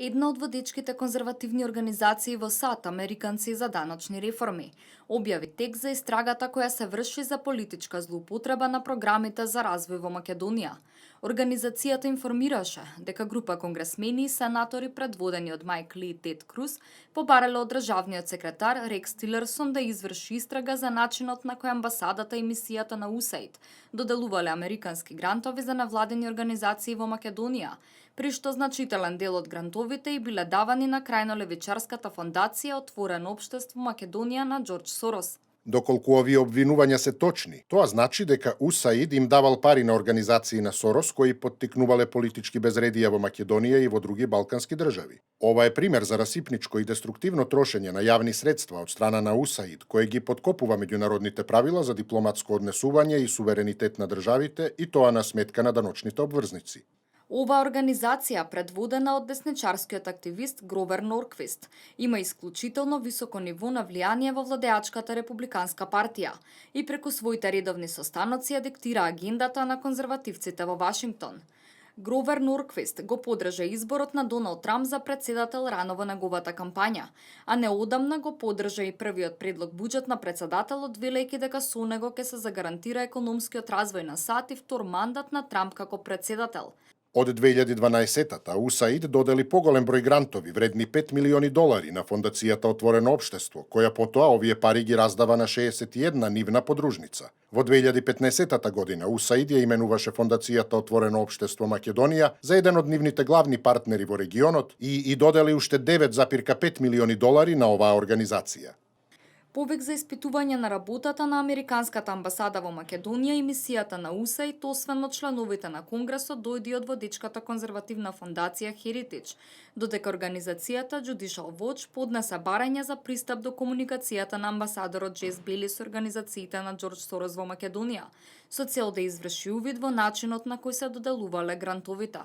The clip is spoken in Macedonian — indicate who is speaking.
Speaker 1: Една од водечките конзервативни организации во САД, Американци за даночни реформи, објави текст за истрагата која се врши за политичка злоупотреба на програмите за развој во Македонија. Организацијата информираше дека група конгресмени и сенатори предводени од Майк Ли и Тед Круз побарале од државниот секретар Рекс Тилерсон да изврши истрага за начинот на кој амбасадата и мисијата на УСАИД доделувале американски грантови за невладени организации во Македонија, при што значителен дел од грантовите и биле давани на крајно левичарската фондација Отворено општество Македонија на Џорџ Сорос.
Speaker 2: Доколку овие обвинувања се точни, тоа значи дека УСАИД им давал пари на организации на Сорос кои поттикнувале политички безредија во Македонија и во други балкански држави. Ова е пример за расипничко и деструктивно трошење на јавни средства од страна на УСАИД, кој ги поткопува меѓународните правила за дипломатско однесување и суверенитет на државите, и тоа на сметка на даночните обврзници.
Speaker 1: Оваа организација, предводена од десничарскиот активист Гровер Норквист, има исклучително високо ниво на влијание во владеачката републиканска партија и преку своите редовни состаноци ја диктира агендата на конзервативците во Вашингтон. Гровер Норквист го подржа изборот на Доналд Трамп за председател рано во неговата кампања, а неодамна го подржа и првиот предлог буџет на председателот, велејќи дека со него ќе се загарантира економскиот развој на САД и втор мандат на Трамп како председател.
Speaker 2: Од 2012-та УСАИД додели поголем број грантови вредни $5 милиони на фондацијата Отворено општество, која потоа овие пари ги раздава на 61 нивна подружница. Во 2015 година УСАИД ја именуваше фондацијата Отворено општество Македонија за еден од нивните главни партнери во регионот и додели уште $9,5 милиони на оваа организација.
Speaker 1: Повик за испитување на работата на Американската амбасада во Македонија и мисијата на УСАИД, освен од членовите на Конгресот, дојде од водечката конзервативна фондација Heritage, додека организацијата Judicial Watch поднесе барање за пристап до комуникацијата на амбасадорот Джес Бели со организациите на Џорџ Сорос во Македонија, со цел да изврши увид во начинот на кој се доделувале грантовите.